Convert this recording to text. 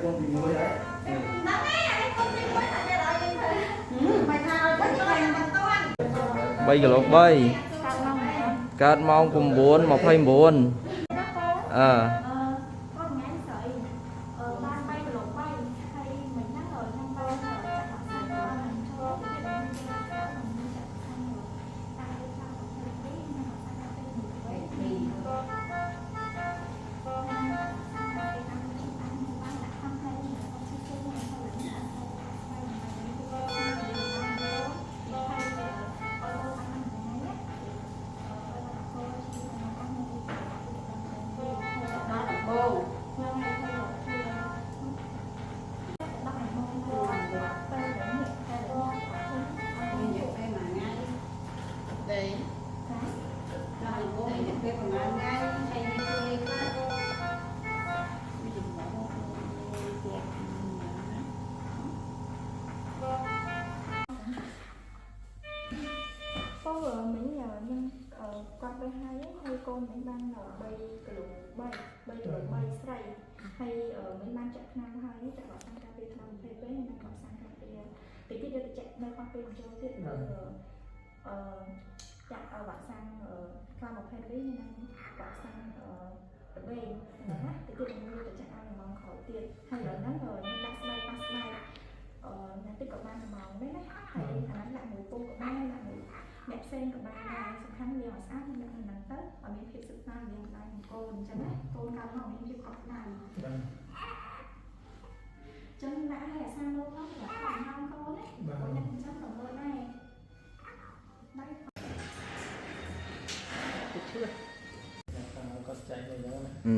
កូនទី1ហើយ ហ្នឹងឯងអាកូនទី1ថាគេឲ្យយើងធ្វើមិនថាឲ្យទៅមិនបន្ទាន់ 3គីឡូ3កើតម៉ោង9:29អឺ គាត់ថ្ងៃស្រីបាន3គីឡូ3ហើយមិញហ្នឹងខ្ញុំបានចាក់វ៉ាក់សាំងបានចូលទៅទៀតខ្ញុំចាក់ខ្ញុំចាក់ខាងតាមទៅឆ្នាំ22ខ្ញុំវ៉ាក់សាំងទៅ ដល់ដំបូង មានរយៈពេលមួយថ្ងៃ ទេ ដល់ដំបូងមានរយៈពេលប្រហែលថ្ងៃហើយមានជួយអីខ្លះ វាចំណាប់គាត់ ពោមិញខ្ញុំគាត់ទៅហើយហើយកូនមិញបាន3គីឡូ3 3គីឡូ3ស្រីហើយមិញបានចាក់ថ្នាំហើយចាក់វ៉ាក់សាំងការពារឆ្នាំ22ហើយនឹងវ៉ាក់សាំងការពារតិចទៀតយកទៅចាក់នៅប៉ះពេលបញ្ចូលទៀតនៅអឺចាក់វ៉ាក់សាំងឆ្នាំ22ហើយនឹងវ៉ាក់សាំងរបេងណាតិចទៀតខ្ញុំយកទៅចាក់ឲ្យម៉ោងក្រោយទៀតហើយឥឡូវហ្នឹងខ្ញុំដាក់ស្បែកប៉ះស្បែកអឺណាតិចក៏បាន1ម៉ោងដែរណាហើយអាហ្នឹងដាក់មួយពូក៏បានដាក់មួយអ្នកផ្សេងក៏បានដែរសំខាន់វាឲ្យស្អាតខ្ញុំដាក់នៅហ្នឹងទៅឲ្យមានភាពសុខសាន្តយ៉ាងដៃនឹងកូនអញ្ចឹងណាកូនកើតមកមានភាពកក់ក្ដៅ បាទ អញ្ចឹងដាក់ឲ្យអាសាមើលផងដាក់ឲ្យហោមកូនណាកូនខ្ញុំអញ្ចឹងក៏មើលដែរដៃ ទៅឈឺ គាត់ចែកអីហ្នឹងណា អឺ